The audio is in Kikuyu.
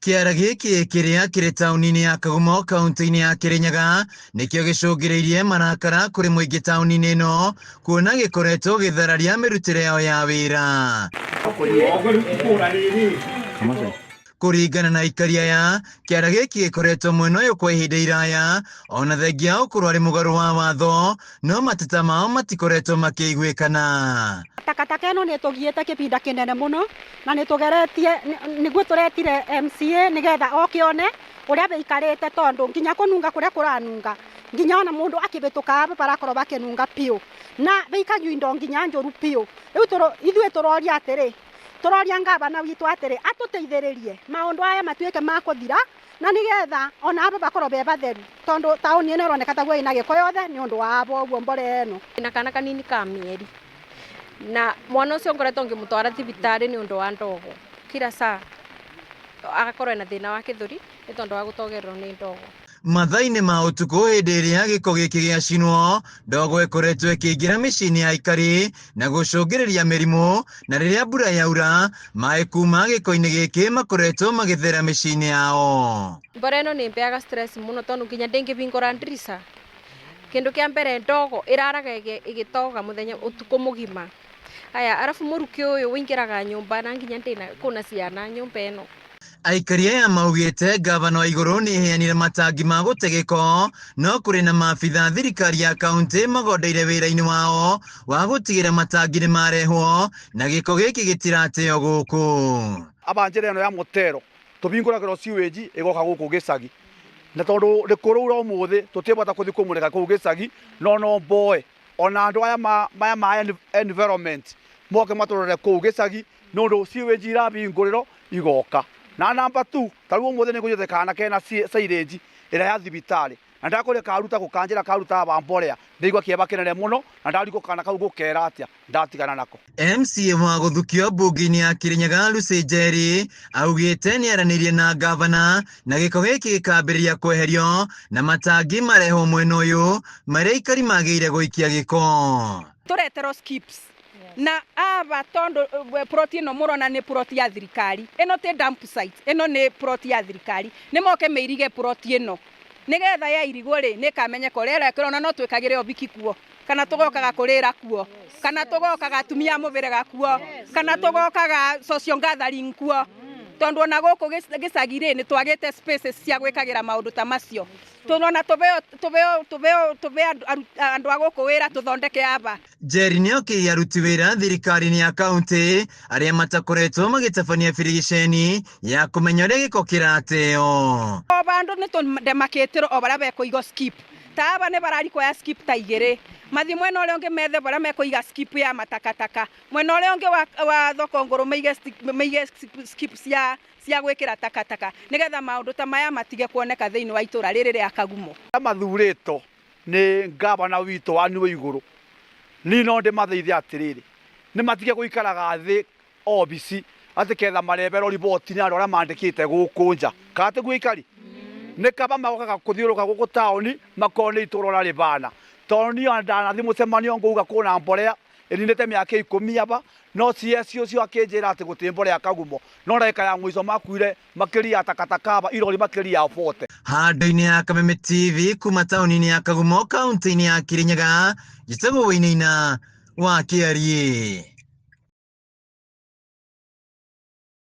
Kĩara gĩkĩ kĩrĩa kĩrĩ taũni-inĩ ya Kagumo kaunti-inĩ ya Kĩrĩnyaga nĩkĩo gĩcũngĩrĩirie marakara kũrĩ mũingĩ taũni-inĩ ĩno kuona gĩkoretwo gĩthararia mĩrutĩre yao ya wĩra. Kũringana na aikari aya, kĩara gĩkĩ gĩkoretwo mwena ũyũ kwa ihinda iraya ona thengia wa gũkorwo arĩ mũgarũ wa watho no mateta mao matikoretwo makĩiguĩkana. Takataka ĩno nĩ ĩtũgiĩte kĩbinda kĩnene mũno na nĩ tũgeretie nĩguo tũretire MCA nĩgetha oke one ũrĩa wĩikarĩte tondũ nginya kũnunga kũrĩa kũranunga nginya ona mũndũ akĩhĩtũka aba barakorwo bakĩnunga biũ na wĩikagio indo nginya njũru biũ. Rĩu ithuĩ tũroria atĩrĩ, tũroria ngavana witũ atĩrĩ atũteithĩrĩrie maũndũ aya matuĩke ma kũthira na nĩgetha ona aba bakorwo be batheru tondũ taũni ĩno ĩroneka taguo ĩna gĩko yothe nĩ ũndũ wa aba ũguo mborera ĩno. Ndĩna kana kanini ka mĩeri na mwana ũcio ngoretwo ngĩmũtwara thibitarĩ nĩ ũndũ wa ndogo kila saa agakorwo ena thĩna wa gĩthũri nĩ tondũ wa gũtogererwo nĩ ndogo. Mathaa-inĩ ma ũtukũ hĩndĩ ĩrĩa gĩko gĩkĩ gĩacinwo, ndogo ĩkoretwo ĩkĩingĩra mĩciĩ-inĩ ya aikari na gũcũngĩrĩria mĩrimũ, na rĩrĩa mbura yaura, maĩ kuma gĩko-inĩ gĩkĩ makoretwo magĩthera mĩciĩ-inĩ yao. Mbura ĩno nĩ ĩmbeaga stress mũno tondũ nginya ndĩngĩbingũra ndirica. Kĩndũ kĩa mbere ndogo ĩraraga ĩgĩtoga mũthenya ũtukũ mũgima. Aya arabu mũrukĩ ũyũ ũingĩraga nyũmba na nginya ndĩna kwĩna ciana nyũmba ĩno. Aikari aya maugĩte ngavana wa igũrũ nĩ heanire matangi ma gũte gĩko no kũrĩ na maabitha thirikari ya kaunti magondeire wĩra-inĩ wao wa gũtigĩra matangi nĩ marehwo na gĩko gĩkĩ gĩtirateo gũkũ. Aba njĩra ĩno ya mũtero tũbingũragĩrwo sewage ĩgoka gũkũ gĩcagi na tondũ nĩ kũraura ũmũthĩ tũtibota kũthi kũmũrĩka kũu gĩcagi no no mboe ona andũ aya ma maya ma environment moke matũrore kũu gĩcagi nĩ ũndũ sewage irabingũrĩrwo igoka. Na number two ta rĩu ũmũthĩ nĩ ngũnyuĩte kana kena silage ĩrĩa ya thibitarĩ na ndakũria karuta gũkanjĩra karuta aba mborea ndaigua kĩeva kĩnene mũno na ndarigwo kana kau ngũkera atĩa ndatigana nako. MCA wa gũthukio mbunge-inĩ ya Kirinyaga Lucy Njeri augĩte nĩ aranĩirie na ngavana na gĩko gĩkĩ gĩkambĩrĩria kweherio na matangi marehwo mwena ũyũ marĩa aikari magĩrĩire gũikia gĩko. Tũreterwo skips na aba tondu plot ĩno mũrona nĩ plot ya thirikari ĩno ti dump site ĩno nĩ plot ya thirikari nĩ moke mĩirige plot ĩno nĩgetha yairigwo rĩ nĩ kamenyeka ũrĩa ĩrekĩrwo na no twĩkagĩre obiki kuo kana tũgokaga kũrĩra kuo kana tũgokaga atumia a mũbĩrĩga kuo kana tũgokaga social gathering kuo tondu ona gũkũ gĩcagi rĩ nĩ twagĩte spaces cia gwĩkagĩra maũndũ ta macio tũrona tũbeo tũbeo tũbeo tũbe andũ a gũkũ wĩra tũthondeke aba. Njeri nĩokĩirie aruti wĩra thirikari-inĩ ya kaunti arĩa matakoretwo magĩtabania birigiceni ya kũmenya ũrĩa gĩko kĩrateo. O bandũ nĩ tũndemakĩtĩrwo o barĩa bekũiga skip ta aba nĩ bararikwo ya skip ta igĩrĩ mathiĩ mwena ũrĩa ũngĩ methe barĩa mekũiga skip ya matakataka mwena ũrĩa ũngĩ wa thoko ngũrũ meige skip cia gwĩkĩra takataka nĩgetha maũndũ ta maya matige kuoneka thĩinĩ wa itũra rĩrĩ rĩa Kagumo. Mathurĩtwo nĩ ngavana witũ wa niũ igũrũ niĩ no ndĩmatheithe atĩrĩrĩ nĩ matige gũikaraga thĩ obici atĩ ketha mareberwo riboti nĩ andũ arĩa mandĩkĩte gũkũ nja kana tiguo aikari nĩ kaba magokaga kũthiũrũrũka gũkũ taũni makone itũra ũrĩa rĩbana tondũ niĩ ndanathi mũcemanio ngauga kwĩna mborea ĩninĩte mĩaka ikũmi aba no CS ũcio akĩnjĩra atĩ gũtirĩ mborea Kagumo no ndagĩka ya mũico makuire makĩria ya takataka aba irori makĩria ya 40. Handũ-inĩ ya Kameme TV kuma taũni-inĩ ya Kagumo kaunti-inĩ ya Kirinyaga, njĩtagwo Wainaina wa Kĩariĩ.